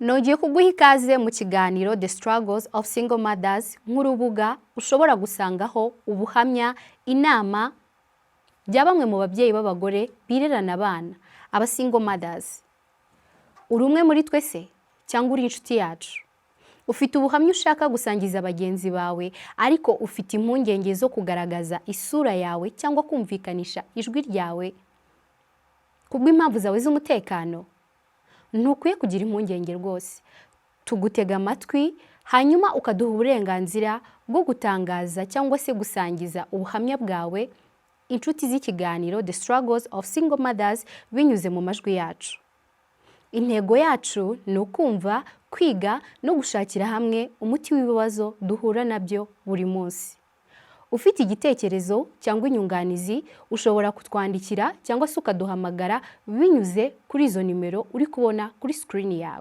Nongeye kuguha ikaze mu kiganiro The Struggles of Single Mothers, nk'urubuga ushobora gusangaho ubuhamya, inama bya bamwe mu babyeyi b'abagore birerana abana, aba single mothers. Uri umwe muri twe se cyangwa uri inshuti yacu? Ufite ubuhamya ushaka gusangiza bagenzi bawe, ariko ufite impungenge zo kugaragaza isura yawe cyangwa kumvikanisha ijwi ryawe kubw'impamvu zawe z'umutekano? Ntukwiye kugira impungenge rwose. Tugutega amatwi, hanyuma ukaduha uburenganzira bwo gutangaza cyangwa se gusangiza ubuhamya bwawe inshuti z'ikiganiro The Struggles of Single Mothers binyuze mu majwi yacu. Intego yacu ni ukumva, kwiga no gushakira hamwe umuti w'ibibazo duhura nabyo buri munsi. Ufite igitekerezo cyangwa inyunganizi, ushobora kutwandikira cyangwa se ukaduhamagara binyuze kuri izo nimero uri kubona kuri sikirini yawe.